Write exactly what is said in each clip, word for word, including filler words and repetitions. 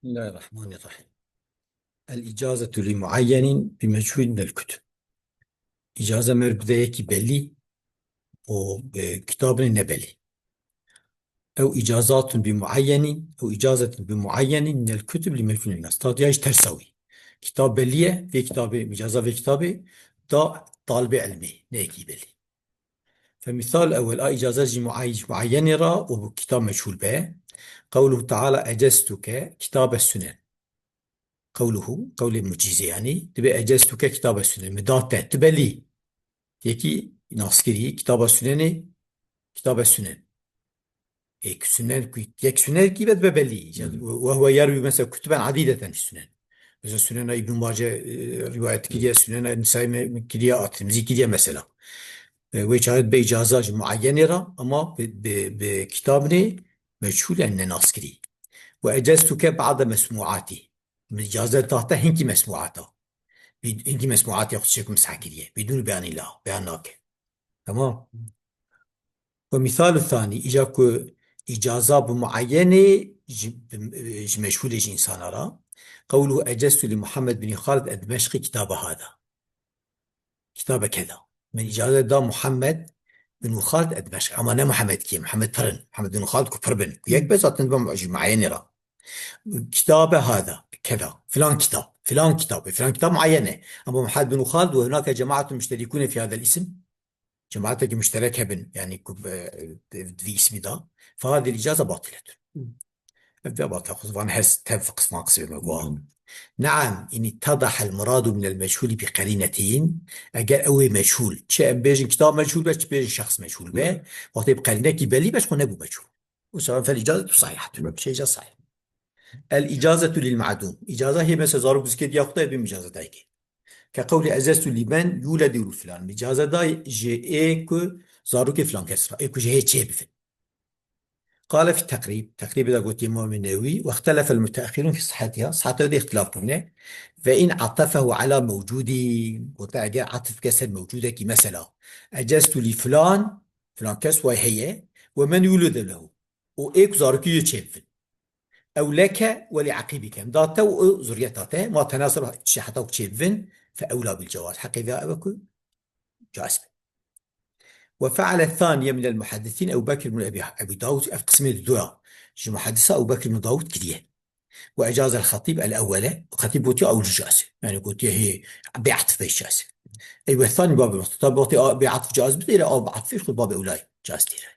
Bismillahirrahmanirrahim. El icazetu li muayyenin bi meçhul minel kutub. Îcaze mer bide yekî belî û, e, kitabê ne belî. Ew icazatun bi muayyenin, ew icazetun bi muayyenin minel kutub li meçhulin nas. Tadiya ji tersa wî. Kitab belî ye, vê kitabê, îcaza vê kitabê da talibê ilmê, ne yekî belî. Fe misal ewel a îcaza ji muay-, ji muayyenê re û bi kitab meçhul be. Qewluhu Teala ecestuke kitabe sunen. Qewluhu, qewlê mucîzê yanî, dibe ecestuke kitabe sunen. Min da te, tu belî. Yekî naskirî, kitaba sunenê, kitabe sunen. Ê, ku sunen, ku yek sunen kî be dibe belî. Hı hı. Ve huve yerwî mesela kutuben adîdeten sunen. Mesela sunena Îbn Mace, e, rivayet kiriye, sunena Nisayî me-, kiriye, a Tirmizî kiriye mesela. E, wê çare dibe îcaza ji muayyenê re, ama bi, bi, bi kitabinê meçhûl yani nenaskirî. Ve ecestuke ba'de mesmuatî. Min îcazet da te hinkî mesmuata. Bî-, hinkî mesmuatê xwe çêkim seh kiriye. Bidûn beyanî la, beyan nake. Tamam. Ve misalu thanî, îca ku îcaza bi muayyenê ji, ji meşhûlê ji însana ra. Qewluhu ecestu li Muhammed bin Xalid ed Dimeşqî kitaba hada. Kitabe keda. Min îcazet da Muhammed bin Xalid ed Dimeşq. Ama ne Muhammed kî? Muhammed pir in. Muhammed bin Xalid ku pir bin. Ku yek bes hatin dibe ji muayyenê ra. Kitabe hada, keda. Filan kitap, filan kitap, filan kitap muayyen e. Ama Muhammed bin Xalid ve hunake cemaatun müşterikune fi hadel isim. Cemaatekî müşterek hebin. Yani ku, e, di vî ismî da. Fehadil îcaza batiletun. Ev de bata xwe van hez tev qisman qismê me goa. Naam, in ittadahel muradu minel meçhûlî bi qerînetin, eger ew ê meçhûl, çi em bêjin kitab meçhûl be, çi bêjin şexs meçhûl be, wextê bi qerînekî belî be, ji xwe nebû meçhûl. Û sebebi fel îcazetu sahîhetun. Şey îcaze sahîh. El îcazetu lil ma'dûm. Îcaza hê mesela zarok zikê diya xwe de bê îcaze dayikê. Ke qewlî ecestu li men yûledi li filan. Îcaze day ji ê ku zarokê filan kes ra. Ê ku ji hê çê bifin. Qale fi teqrîb, teqrîbê de gotiye Îmamê Newî, wextelefel muteexirûn fi sihetiha, siheta de îxtilaf kirine. Ve in atefehu ala mewcûdî, gote eger atf bike ser mewcûdekî, mesela, ecestu li filan, filan kes way heye, ve men yûlede lehu. Û ê ku zarokî yê çêbivin. Ew leke ve li eqîbike. Em da te û zuriyeta te, ma tenasib çi heta ku çêbivin, fe ewla bil cewaz. Heqê vê ew e ku caiz be. Ve fe'ale thaniye minel muhaddisîn Ebu Bekir bin Ebi, Ebi Dawud, ev qismê di doya ji muhaddisa Ebu Bekir bin Dawud kiriye. Ve ecazel xatîb el ewwele, xatîb gotiye ew jî caiz e. Yani gotiye hê bê atf bê caiz e. Ey ve thani babê wextê. Tabi wextê a bê atf caiz bidêre, a bi atfê xwe babê ewlay caiz dêre.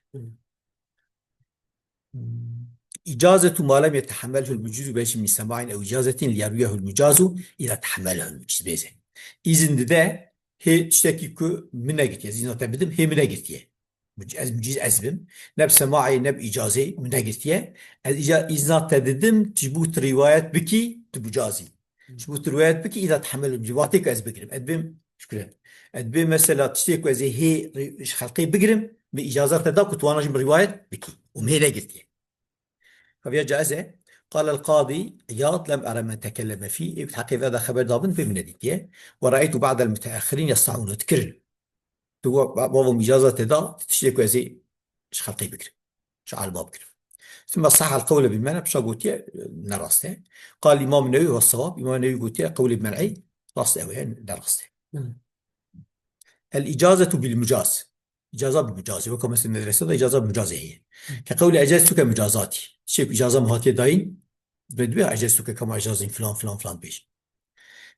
Îcazetu ma lem yetehemelhul mucîzu bêjin min sema'in ew îcazetin liyerwiyehul mucazu îza tehemelhul mucîz bêze. Îzin dide hê tiştekî ku min negirtiye, ez îzna te bidim, hê min negirtiye. Muc-, ez mucîz ez bim. Ne bi semaê, ne bi îcazê min negirtiye. Ez îca-, îzna te didim, ji bo tu rîwayet bikî, tu mucazî. Ji bo tu rîwayet bikî, îza tehemelhul mucîz. Wextê ku ez bigirim, ez bêm, şükür. Ez bêm mesela tiştê ku ez ê hê rî-, ji xelqê bigirim, min îcaza te da ku tu wana jî min rîwayet bikî. Û min hê negirtiye. Heviya caiz e. Qal el qadî Îyad lem ere men tekelleme fî. Ê bi heqê ve de xeber dabin pê min nedîtiye. Ve re'eytu ba'del muteexxirîn yesna'ûne dikirin. Tu wa-, wa-, wa îcaza te da, tiştê ku ez ê ji xelqê bigirim. Ji alima bigirim. Thumma sahha el qewle bil men'a, pişa gotiye, ne rast e. Qal Îmam Newî ve sewab, Îmam Newî gotiye, qewlê men'î rast e, ew e, ne rast e. Hı. El icazetu bil mucaz. Îcaza bi mucazê. Weke mesela medrese de îcaza bi mucazê heye. Ke qewlê eceztuke mucazatî. Çi îcaza min hatiye dayîn, ve dibe eceztuke kema ecazîn filan, filan, filan bêjî.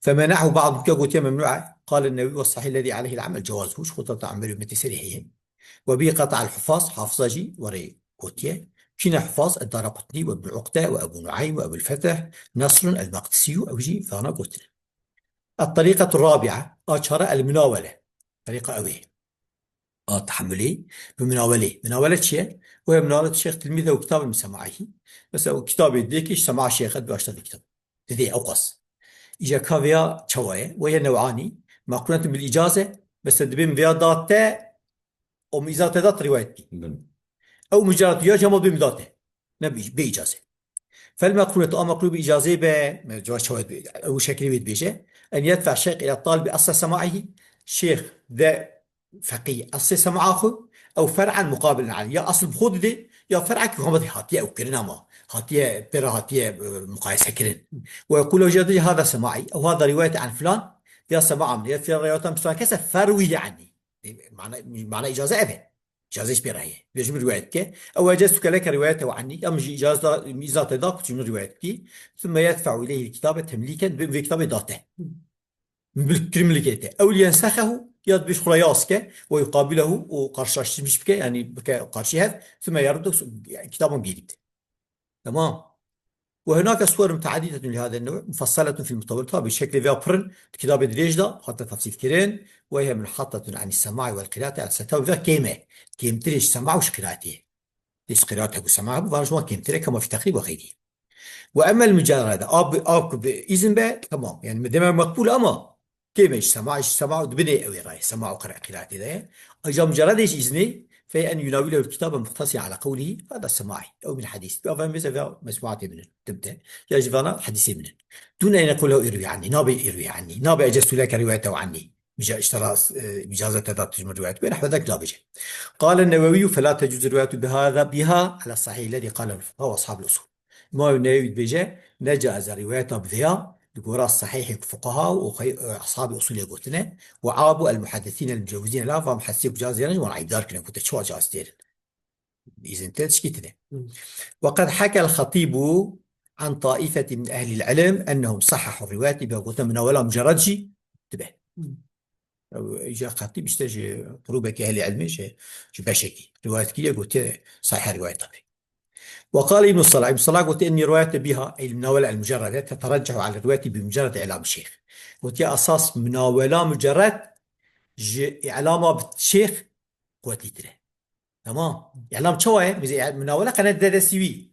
Femene'hu ba'd, ke gotiye memnû e. Qale Newî ve sahîh lezî aleyhil amel cewaz. Hûş xwe ta amel ümmetî serî heye. Ve bî qeta'el hufaz, hafiza jî werê gotiye. Kîne hufaz? Eddaraqutnî ve Ibn Uqde ve Ebu Nuaym ve Ebul Feteh Nasrun el-Maqdisî, ew jî vana gotin. Et-terîqetu rabi'a, a çare el-munawele. Terîqa ew ê. A tehamulê bi munawelê. Munawele çi ye? O ye munawele şêx tilmîz ew kitabê min semahî. Mesela o kitabê dêkî ji sema şêxe dibê aşta vê kitab. Didê ew qas. Îca ka vêya çawa ye? Wê ye new'anî. Meqrûnetun bil îcaze. Mesela dibê min vêya da te, o min îcaze te da, tu rîwayet bikî. Bin. Ew mucaret ya cema dibê min da te. Ne bi, bê îcaze. Fel meqrûnetu, a meqrûn bi îcazê be, me cevap çawa dibê, ew şeklê wê dibêje. En yedfe şêx ila talibi esle semaihi. Şêx de feqî eslê sema xwe, ew fer'en muqabilen aleyh. Ya esl bi xwe didê, ya fer'ekî xwe hatiye ew kirin ama. Hatiye, pê re hatiye, e, muqayese kirin. Ve yekûlu, jî dibêje, hada sema'î, ew hada rivayeti an filan, ya sema min, ya filan rivayet an filan kese, ferwî anî. E, mana, mana îcaze ev e. Îcaze ji pê re heye. Bê ji min rivayet bike. Ew eceztuke leke rivayetehu annî, ya min jî îcaze da, îzne te da ku ji min rivayet bikî. Thumme yedfe'u ileyhil kitabe temlîken, vê, vê kitabê da te. Milk, kir milkê te. Ew liyensehehu, ya dibêje xwe re yaz ke, ve yuqabilehu, û qarşılaştırmış bike, yanî bike qarşî hev, thumme yeruddu, kitaban gêrî bide. Tamam. Ve hunake suwer muteadidetun li hada new', mufassaletun fil mutawwil. Tabi şeklê vê ya pir in, di kitabê dirêj de, hate tefsîl kirin, ve hiye munhatatun anis semai vel qiraati ala seta, vê ya kêm e. Kêmtir e ji sema û ji qiraatê. Lê ji qiraat hebû, sema hebû, van ji wan kêmtir e, kema fî teqrîb ve xeyrî. Ve emmel mucerrede, a bi, a ku bi îzin be, temam. Yani deme meqbûl ama kêm e ji sema, ji sema û di binê ew ê re ye, sema û qira-, qiraatê de ye. Ancak mucerredê ji îznê, fe en yunawilehu kitabe muqtasiya ala qewlihî, hada semai, ew min hadîs. Bi avan mêze ve mecmuatê min in, tibte. Ya ji vana hadîsê min in. Dûne en yekûle irwî annî, nabe irwî annî, nabe eceztu leke riwayetehu annî. Îca-, îşte rast, e, îcazet te da tu ji min rivayet bike, nehwe zek nabêje. Qale Newewî, fela tecuzu rivayetu bihada, biha, ala sahih lezî qalehu fuqaha ve ashabul usul. Îmam Newewî dibêje, ne caiz e rivayeta bi vêya, li gora sahihê ku fuqaha û xey-, e, ashabê usulê gotine, ve abu el muhaddisîn el mucewizîn leha, va muhaddisê ku caiz dêrin, wan eybdar kirine, gote, çawa caiz dêrin? Îzin te tişkî tine. Hı. Ve qed hakel Xetîbu an taifeti min ehlil ilm ennehum sahhahu rivayeti, bi gote minawela mucerred jî dibe. Hı. Ew, îca Xetîb işte ji qrûbekî ehlê ilmê, ji, ji beşekî rivayet kiriye, gotiye sahih rivayet tabi. Ve qale Ibn Salah, Ibn Salah gotiye, innî rivayete biha, ey minawela el mucerrede, teterecehu ala rivayeti bi mucerredi îlam şeyh. Gotiye esas minawela mucerred ji îlama bi şeyh quwetlîtir e. Tamam. Îlam çawa ye? Mesela, î-, minawele qene dide destî wî.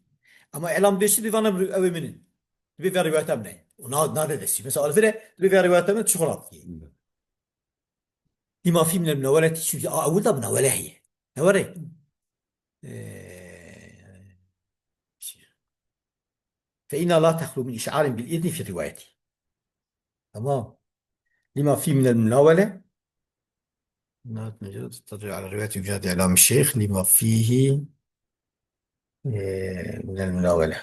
Ama îlam dibê çi, dibê vana ew ê min in. Dibê vê rivayeta min e. Û na, nade destî. Mesela, alfire, dibê vê rivayeta min çi xwe rabikî. Lima fî minel minaweleti, çünkü a, ewil de minawele heye. Ne were? Ee, fe inna la tehlu min iş'arin bil izni fi rivayeti. Tamam. Lima fî minel minawele. Nat mecaz, tadri ala rivayeti mecaz îlam şeyh. Lima fîhi, e, minel minawele.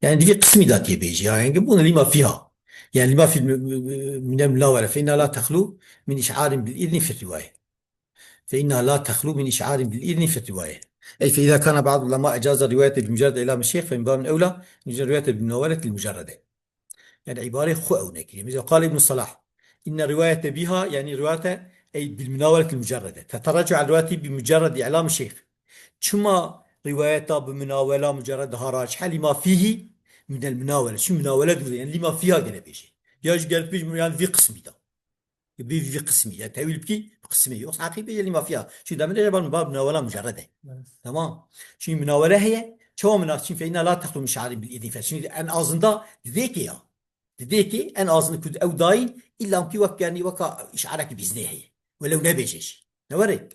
Yani di vî qismî de tê bêjî. Ya, yani bûne lima fîha. Yani lima fî minel minawele. Fe inna la tehlu min iş'arin bil izni fi rivaye. Fe inna la tehlu min iş'arin bil izni fi rivaye. Ey fe iza kana ba'd ulema ecaza rivayete bi mucerred îlam şeyh fe min babin evla min rivayete bi minaweletil mucerrede. Yani îbareyê xwe ew nekiriye. Mesela qal Ibn Salah. Inne rivayete biha, yani rivayete ey bil minaweletil mucerrede. Teterece'u ala rivayeti bi mucerredi îlam şeyh. Çima rivayeta bi minawela mucerred daha racih e? Lima fîhi minel minawele. Şu minawele diyor. Yani lima fîha gene bêjî. Ya ji gel pêş yani vî qismî de. Bi vî qismî. Ya tewîl bikî, bi qismî. Yoksa heqî bêje lima fîha. Çünkü demin de bab minawela mucerred e. Evet. Tamam. Çünkü minawele heye. Çawa mina-, çünkü fe inna la tehlu min iş'arin bil izni fe. Çünkü en azında didê ki ya. Didê ki en azını ku ew dayîn, îlla ki wek, yani weka işarekî bi îznê heye. Welew nebêje jî. Ne were?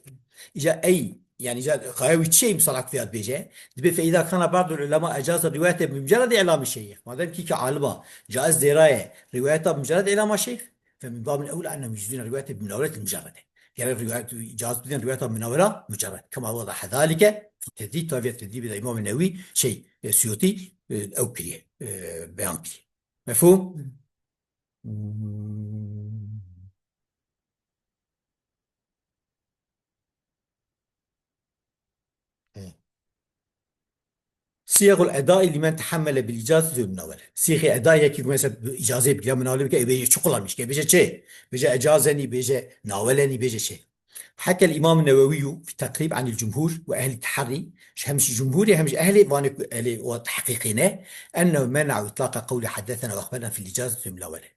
Îca ey, yani îca xaya wî çi şey misalak fiyat bêje? Dibê fe îza kana ba'dul ulema ecaza rivayete bi mucerred îlamî şeyh. Madem ki ki alima caiz dêraye rivayeta bi mucerred îlama şeyh, fe min babin evla ennem yüzüne rivayete bi munaveleti mucerrede. Gerek rivayet, caiz bidin rivayeta bi munavela mucerred. Kema wada hedalike fi tedrîb, tabi tedrîbê de Îmam Newî, şey, e, Suyutî, e, ew kiriye, e, beyan kiriye. Mefhûm? Siyagul edai limen tehemmele bil icazeti ve munavele. Siyagê eda yekî ku mesela icazê bigire, munavele bike, ê bêje çi kullanmış ke? Bêje çi? Bêje ecazenî, bêje nawelenî, bêje çi? Hekel Îmam Newewî fi Teqrîb anil Cumhur ve ehli teharrî, hem ji cumhurê hem ji ehlê vanê ku ehlê o tehqîqê ne, ennehu mena'u itlaqa qewlî haddesena ve exberena fil icazeti ve munavele.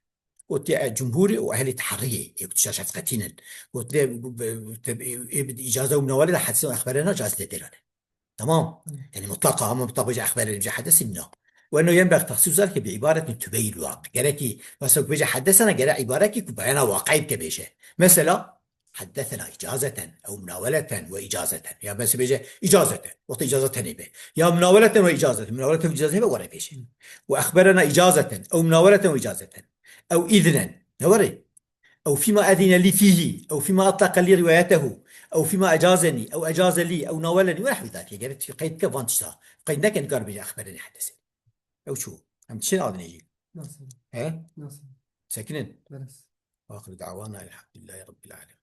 Gotiye, e, cumhurê û ehlê teharriyê, ê ku tişta şefqetîn in. Gotiye, bu, bu, bu, te-, ê, ê bi îcaze û minawele de hedîse û exberena caiz nedêrane. Tamam? Hı. Yani mutlaka, ama mutlaka bêje exberena, bêje hedîse, na. Ve ennehu yenbeğî tehsîsu zalike bi îbaretin tubeyyin waqi. Gerekî, mesela bêje hedîsena, gerek îbarekî ku beyana waqi bike bêje. Mesela, haddesena îcazeten, ew minaweleten ve îcazeten. Ya mesela bêje îcazeten, wexta îcazeten ê be. Ya minaweleten ve îcazeten, minaweleten ve îcazeten ê be, were bêje. Hı. Ve exberena îcazeten, ew minaweleten ve îcazeten. Ew îznen. Ne were? Ew fîma ezîne lî fîhî, ew fîma etlaqa lî rîwayetehu, Ew fîma ecazenî, ew ecazelî, ew nawelenî, we nehwî datiye. Gerek tu qeyd bike van tişta. Qeyd neke nikar bêje exberenî hedesê. Ew çû. Em çi navine jî? Nasıl? He? Nasıl? Sekinin. Beres. Axiru da'wana elhamdülillahi rabbil alemin.